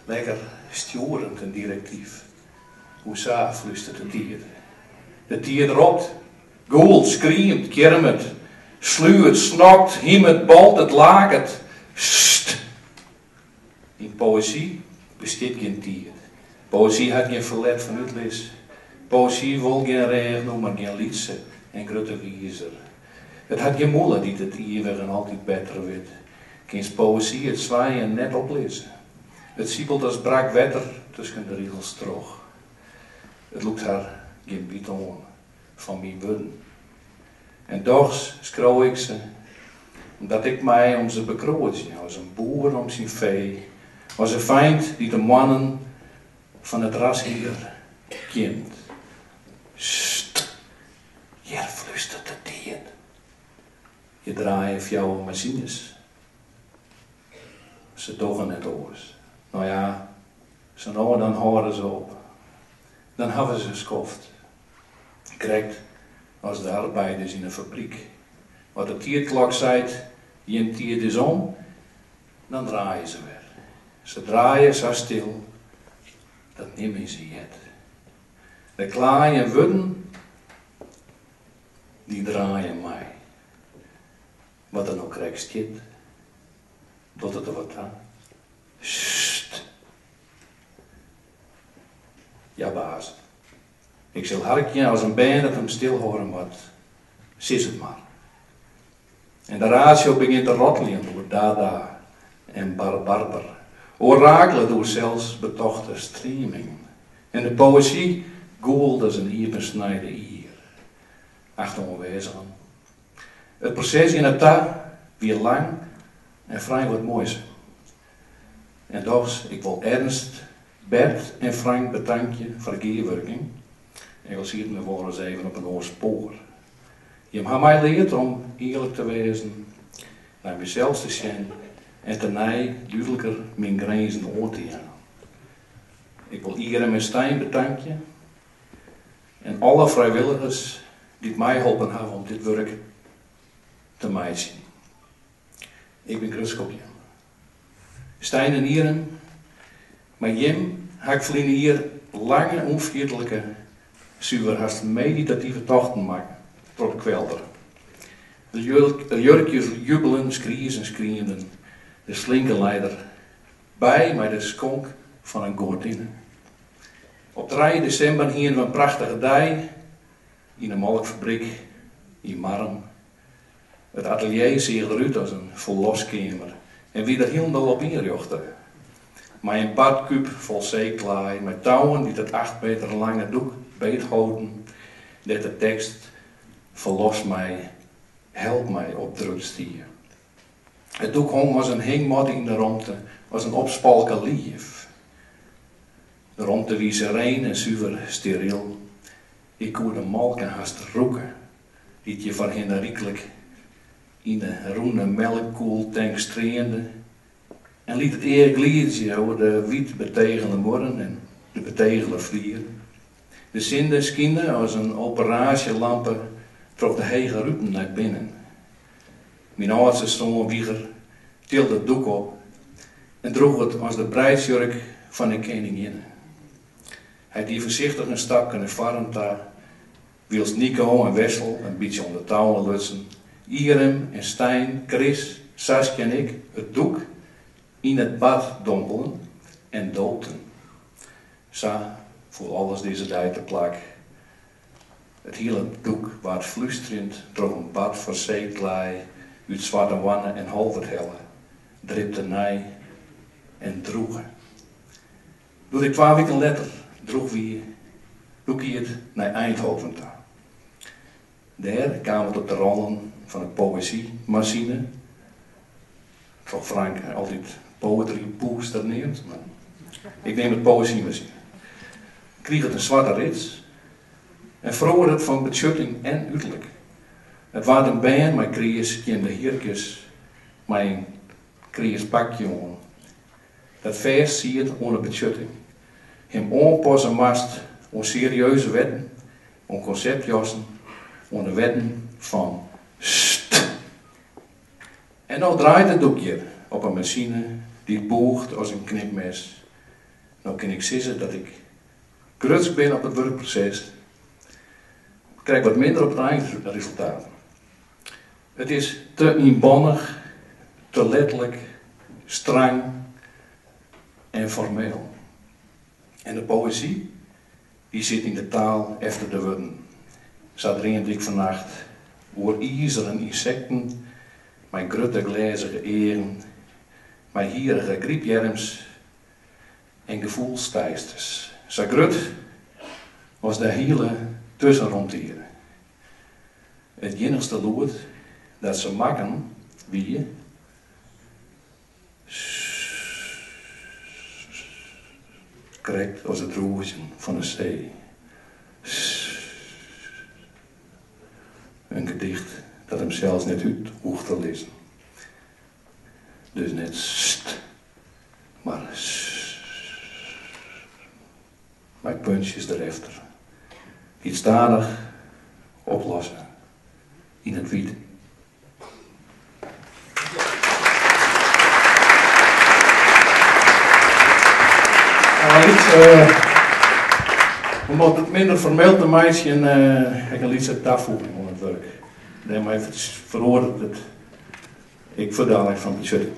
Lekker stjoerend en direktyf. Hoesa, flústeret de tiid. De tiid ropt, gûlt, skriemt, kjirmet, sluert, snokt, himet, boltet, laket. Sst! Yn poëzy bestiet gjin tiid. Poëzy hat gjin ferlet fan útlis. Poëzy wol gjin rêchnûmer, gjin lytse en grutte wizer. It hat gjin mûle dy't it ivich en altyd better wit. Kinst poëzy it swijen net oplizze. It sipelt as brak wetter tusken de rigels troch. It lûkt har gjin byt oan fan myn wurden. En dochs skriuw ik se, omdat ik my om se bekroadzje, as in boer om syn fee, as in feint dy't de moannen fan it rashier kjimt. Sst, hjir flústeret de tiid. Hjir draaie fjouwer masines. Se dogge net oars. No ja, sa no en dan hâlde se op. Dan hawwe se skoft. Krekt as de arbeiders yn 'e fabryk. As de tiidklok seit, jim tiid is om, dan draaie se wer. Se draaie sa stil dat nimmen se heart. De klaai en wurden, dy draaie mei. Wat der no krekt stiet, docht it der wat ta? Sst! Ja, baas. Ik sil harkje as in bern dat him stilhâlde moat. Sis it mar. En de ratio begjint te ratteljen oer dada en barbarber, orakelet oer selsbetochte streamingen. En de poëzy gûlt as in iepensnijde ier. Achte oanwêzigen. It proses hjirnei ta wie lang en frij wat muoisum. En dochs, ik wol Ernst, Bert en Frank betankje foar de gearwurking, ek al sieten we wolris even op in oar spoar. Jim ha my leard om earlik te wêzen, nei mysels te sjen en tenei dúdliker myn grinzen oan te jaan. Ik wol Irem en Stijn betankje en alle frijwilligers dy't meiholpen hawwe om dit wurk te meitsjen. Ik bin grutsk op jim. Stijn en Irem, mei jim ha ik ferline jier lange, ûnferjitlike, suver hast meditative tochten makke troch de kwelder. De ljurkjes jubelen, skriezen skriemden, de slinke lei der by mei de skonk fan in goadinne. Op trije desimber hiene we in prachtige dei yn 'e molkfabryk yn Marrum. It atelier seach derút as in ferloskeamer en wie der hielendal op ynrjochte. Mei in badkúb fol seeklaai, mei touwen dy't it acht meter lange doek beetholden, dêr't de tekst Ferlos my, help my op drukt stie. It doek hong as in hingmatte yn de romte, as in opspalke liif. De romte wie sereen en suver steryl. Ik koe de molke hast rûke. dy't hjir foarhinne ryklik yn 'e rûne melkkoeltank streamde, en liet it each gliidzje oer de wyt betegele muorren en de betegele flier. De sinne skynde as in operaasjelampe troch de hege ruten nei binnen. Myn âldste soan Wieger tilde it doek op en droech it as de breidsjurk fan 'e keninginne. Hy die foarsichtich in stapke nei foarren ta Wylst Nico en Wessel in bytsje oan de touwen lutsen, Irem en Stijn, Chris, Saskia en ik it doek yn it bad dompelen en doopten. Sa foel alles dizze dei te plak. It hiele doek waard flústerjend troch in bad fan seeklaai út Swarte Hoanne en Holwert helle, dripte nij en drûge. Doe't ik twa wiken letter drûch wie, doe gie it nei Eindhoven ta. Dêr kaam it op de rânen fan 'e poëzymasine, troch Frank altyd poetry booster neamd, mar ik neam it poëzymasine, krige it in swarte rits en feroare it fan betsjutting en uterlik. It waard in bern mei kreas kjimde hierkes mei in kreas pakje oan. Dat fêst siet oan 'e betsjutting. Him oanpasse moast oan serieuze wetten, oan konseptjassen, oan de wetten fan Sst. En no draait it doek hjir op in masine dy't bûcht as in knipmes. No kin ik sizze dat ik grutsk bin op it wurkproses, krekt wat minder op it einresultaat. It is te ynbannich, te letterlik, strang en formeel. En de poëzy, dy sit yn de taal efter de wurden. Sa dreamde ik fannacht oer izeren ynsekten mei grutte glêzige eagen, mei hierige grypearms en gefoelsteisters sa grut as de hiele tuskenromte hjir. It iennichste lûd dat se makken wie Krekt as it rûzjen fan 'e see. In gedicht dat himsels net út hoecht te lizzen. Dus net st, mar s. Mei puntsjes derefter. Dy't stadich oplosse yn it wyt. Om it minder formeel te meitsjen ha ik in lytse tafoeging oan it wurk. Dêrmei feroaret it ek fuortdalik fan betsjutting.